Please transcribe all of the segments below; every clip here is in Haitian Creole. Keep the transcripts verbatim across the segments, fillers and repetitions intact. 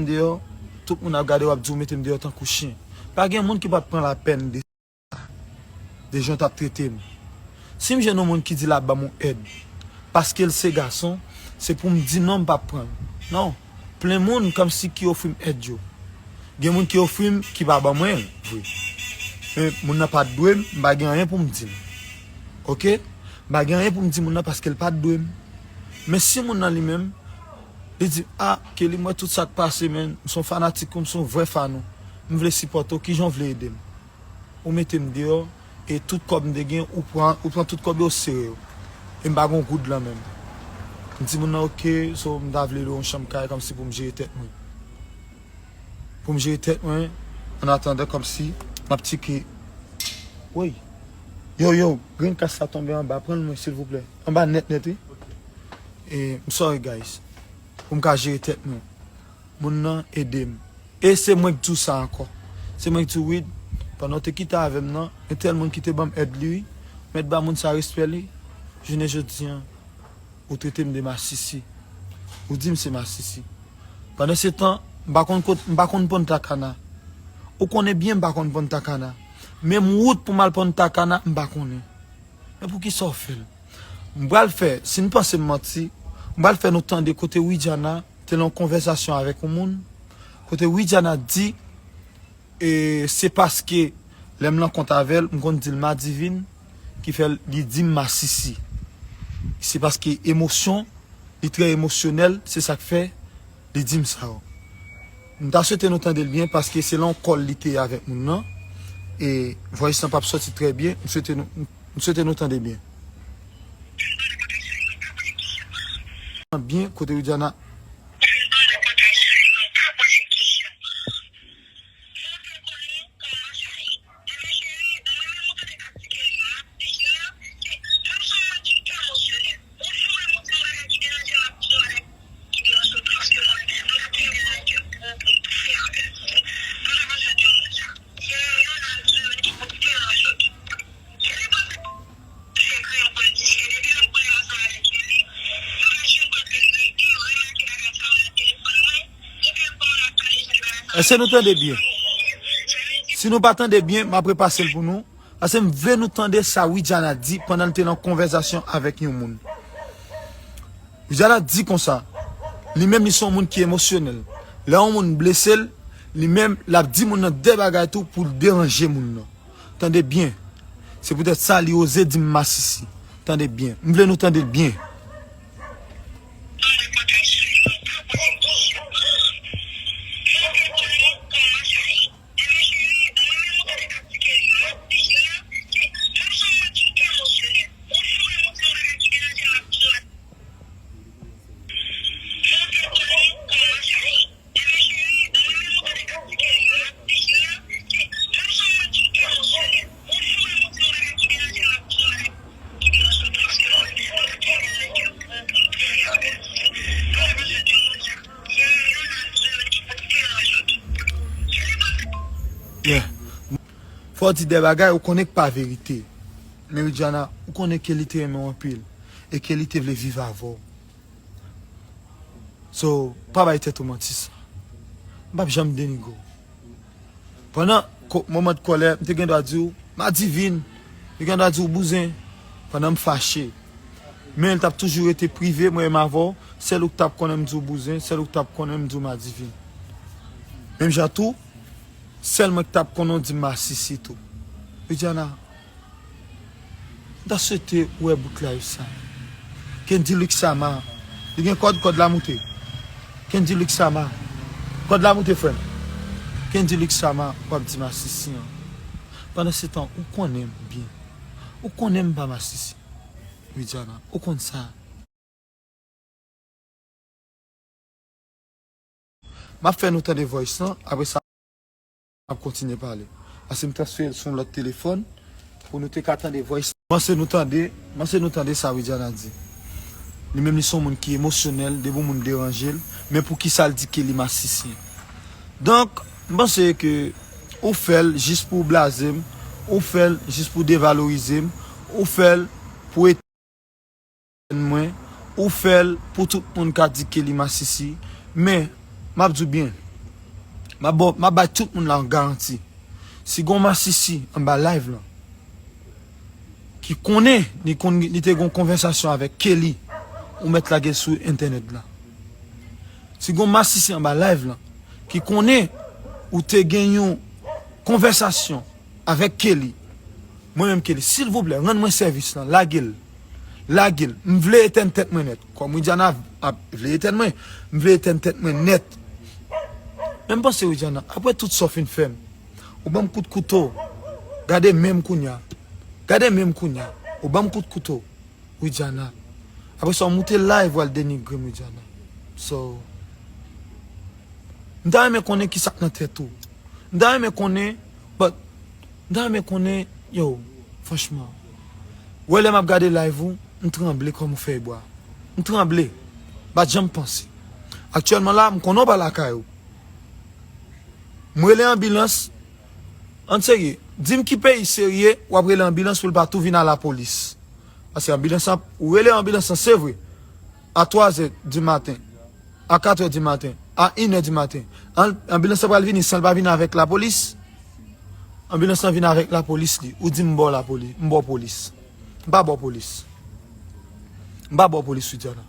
deyò, tout moun ap gade w ap di w mete m deyò tankou chen. Pa gen moun ki p ap pran lapèn de sa, de jan w t ap trete m. Si m jwenn yon moun ki di l ap ban m yon èd, paske l se gason, se pou m di non, m p ap pran l. Non. Plen moun kòmsi ki ofri m èd yo. Gen moun ki ofri m ki pa ban mwen l, vre. Men moun nan pa t dwe m, m pa gen anyen pou m di l. Oke? M pa gen anyen pou m di moun nan paske l pa t dwe m. Men si moun nan li menm, li di, "A, Kelly, m wè tout sa k pase, men m se yon fanatik ou, m se yon vrè fan ou. M vle sipòte w, kijan w vle ede m?" Ou mete m deyò, e tout kòb m te gen, ou pran, ou pran tout kòb yo, ou sere yo. E m pa gen yon goud lan men m. M di moun nan, "Oke, so m ta vle lwe yon chanm kay kòmsi pou m jere tèt mwen." Pou m jere tèt mwen, an atandan kòmsi m ap tcheke. Woy. Yo, yo, grenn kas la tonbe anba, pran l mwen, silvouplè. Anba nèt, nèt, wi. E, m sorry, guys. Pou m ka jere tèt mwen. Moun nan ede m. E se mwen k di w sa ankò. Se mwen k di w, "Wid, pandan w te kite avè m nan, gen tèl moun ki te ban m èd li, wi. Mèt ba moun sa respè li." Jounen jodi a, ou trete m de masisi. Ou di m se masisi. Pandan se tan, m pa konn kot, m pa konn Punta Cana. Ou konnen byen m pa konn Punta Cana. Menm wout pou m al Punta Cana, m pa konnen. Men poukisa w fè l? M pral fè, si n panse m manti, m pral fè nou tande kote Widiana te nan yon konvèsasyon avèk yon moun, kote Widiana di, e, se paske lè m nan kont avè l, m konn di l Madivine, ki fè l, li di m masisi. Se paske emosyon, li trè emosyonèl, se sa k fè li di m sa yo. M ta swete nou tande l byen, paske se nan yon call li te ye avèk moun nan. E voice lan p ap sòti trè byen. M swete nou, m swete nou tande byen. Byen, kote Widiana. Èske nou tande byen? Si nou pa tande byen, m ap repase l pou nou. Paske m vle nou tande sa Widiana di pandan l te nan konvèsasyon avèk yon moun. Widiana di konsa, li menm li se yon moun ki emosyonèl. Lè yon moun blese l, li menm l ap di moun nan de bagay tou pou l deranje moun nan. Tande byen. Se poutèt sa li oze di m masisi. Tande byen. M vle nou tande l byen. Yeah. Fò w di de bagay ou konnen k pa verite. Men Widiana, ou konnen ke li te renmen w anpil e ke li te vle viv avè w. So, pa bay tèt ou manti sa. M p ap janm denigre w. Pandan ko-, moman de kòlè, m te gen dwa di w, "Madivine." M te gen dwa di w, "Bouzen." Pandan m fache. Men l t ap toujou rete prive, mwen menm avè w, sèl ou k t ap konnen m di w, "Bouzen", sèl ou k t ap konnen m di w, "Madivine." Menm jan tou, sèl mwen k t ap konnen w di m masisi tou. Widiana, m ta swete ou wè bout live sa. Kendy Luxama, li gen kòd, kòd la moute. Kendy Luxama, kòd la moute, frè m. Kendy Luxama, w ap di masisi an. Pandan se tan, ou konnen m byen. Ou konnen m pa masisi. Widiana, ou konn sa. M ap fè nou tande voice lan, apre sa, m ap kontinye pale. Paske m transfere l sou yon lòt telefòn pou nou te ka tande voice. Panse nou tande, panse nou tande sa Widiana di. Li menm li se yon moun ki emosyonèl, depi yon moun deranje l, men poukisa l di ke li masisi? Donk, m panse ke ou fè l jis pou w blaze m, ou fè l jis pou w devalorize m, ou fè l pou mwen, ou fè l pou tout moun ka di ke li masisi, men, m ap di w byen, M ap ba, m ap bay tout moun la yon garanti. Si gon masisi anba live lan, ki konnen li konn, li te gon konvèsasyon avèk Kelly, ou mèt lage l sou entènèt la. Si gon masisi anba live lan, ki konnen ou te gen yon konvèsasyon avèk Kelly, mwen menm Kelly, silvouplè, rann mwen sèvis lan, lage l. Lage l. M vle etèn tèt mwen nèt. Kòm Widiana ap vle etèn mwen, m vle etèn tèt mwen nèt. Men m panse Widiana, apre tout sa w fin fè m, ou ban m kout kouto. Gade men m kounye a. Gade men m kounye a. Ou ban m kout kouto. Widiana. Apre sa, w moute live, w al denigre m, Widiana. So, m ta renmen konnen ki sa k nan tèt ou. M ta renmen konnen, but, m ta renmen konnen, yo, franchman. Ou wè lè m ap gade live ou, m tranble kòm yon fèy bwa. M tranble. M pa t janm panse. Aktyèlman la, m konnen w pa lakay ou. M rele anbilans. Ann serye. Di m ki peyi serye, w ap rele anbilans pou l pa tou vin a lapolis. Paske anbilans lan, ou rele anbilans lan, se vre. A twazè di maten, a katrè di maten, a inè di maten. An-, anbilans lan pral vini san l pa vin avèk lapolis. Anbilans lan vin avèk lapolis li. Ou di m ba w lapolis, m ba w polis. M pa ba w polis. M pa ba w polis, Widiana.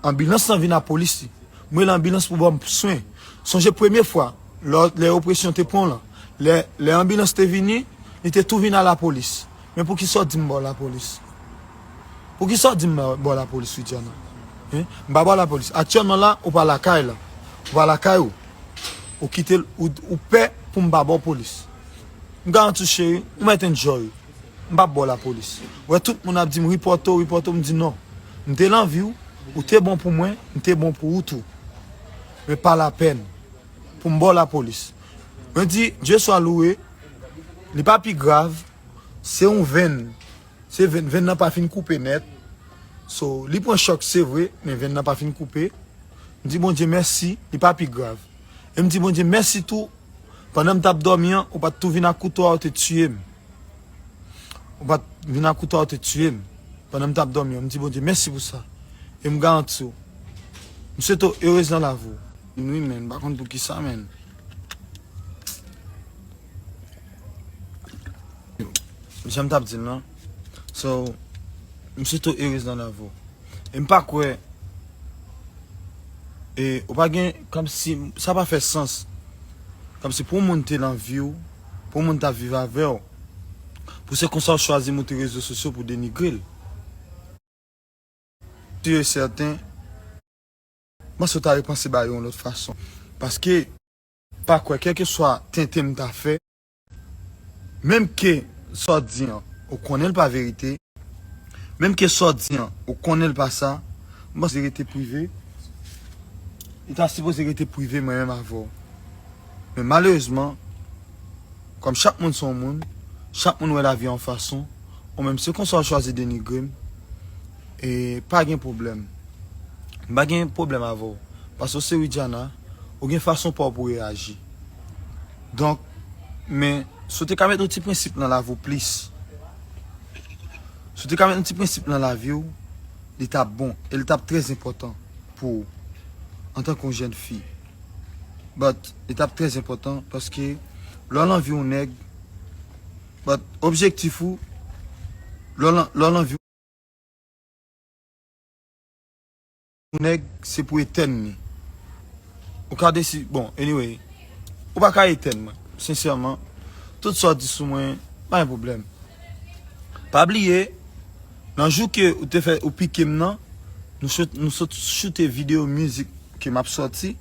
Anbilans lan vin ak polis li. M rele anbilans pou ban m swen. Sonje premye fwa, lè, lè opresyon te pran w lan, lè, lè anbilans te vini, li te tou vin a lapolis. Men poukisa w di m ba w lapolis? Poukisa w di m ba w lapolis, Widiana? Hein? M pa ba w lapolis. Aktyèlman la, ou pa lakay la. Ou pa lakay ou. Ou kite l, ou, ou pè pou m pa ba w polis. M garanti w, cheri, ou mèt enjoy. M p ap ba w lapolis. Ou wè tout moun ap di m, "Ripòte w, ripòte w," m di, "Non. M te nan vi w, ou te bon pou mwen, m te bon pou ou tou. Men pa lapèn pou m ba w lapolis." Mwen di, "Dye swa louwe, li pa pi grav, se yon venn, se venn, venn nan pa fin koupe nèt. So, li pran chòk, se vre, men venn nan pa fin koupe." M di Bondye mèsi, li pa pi grav. E m di Bondye mèsi tou, pandan m t ap dòmi an, ou pa t tou vin ak kouto a, ou te tiye m. Ou pa t vin ak kouto a, ou te tiye m. Pandan m t ap dòmi an, m di Bondye mèsi pou sa. E m garanti w, m swete w erez nan lavi w. Wi, men, m pa konn pou ki sa, men. Jan m t ap di l lan. So, m swete w erez nan lavi w. E m pa kwè, e, ou pa gen, kòmsi, sa pa fè sans. Kòmsi pou yon moun te nan vi w, pou yon moun ta viv avè w, pou se konsa w chwazi moute rezo sosyo pou denigre l. Sûr et certain, m panse w ta repanse bagay yo yon lòt fason. Paske, pa kwè, kèlkeswa tenten m ta fè, menm ke sa w di an, ou konnen l pa verite, menm ke sa w di an, ou konnen l pa sa, m panse rete prive, li ta sipoze rete prive mwen menm avè w. Men malerezman, kòm chak moun se yon moun, chak moun wè lavi a yon fason, ou menm se konsa w chwazi denigre m, e pa gen pwoblèm. M pa gen pwoblèm avè w. Paske w se Widiana, ou gen fason pa w pou reyaji. Donk, men, si w te ka met yon ti prensip nan lavi w plis, si w te ka met yon ti prensip nan lavi w, li t ap bon, e li t ap trè enpòtan pou ou, antanke yon jèn fi. But, li t ap trè enpòtan, paske lè w nan vi yon nèg, but, objektif ou, lè w nan, lè w nan vi yon nèg, se pou etèn li. Ou ka desi-, bon, anyway, ou pa ka etèn mwen, sensèman. Tout sa w di sou mwen, pa gen pwoblèm. Pa bliye, nan jou ke ou te fè, ou pike m nan, nou sot, nou sot choute videyo mizik ke m ap sòti.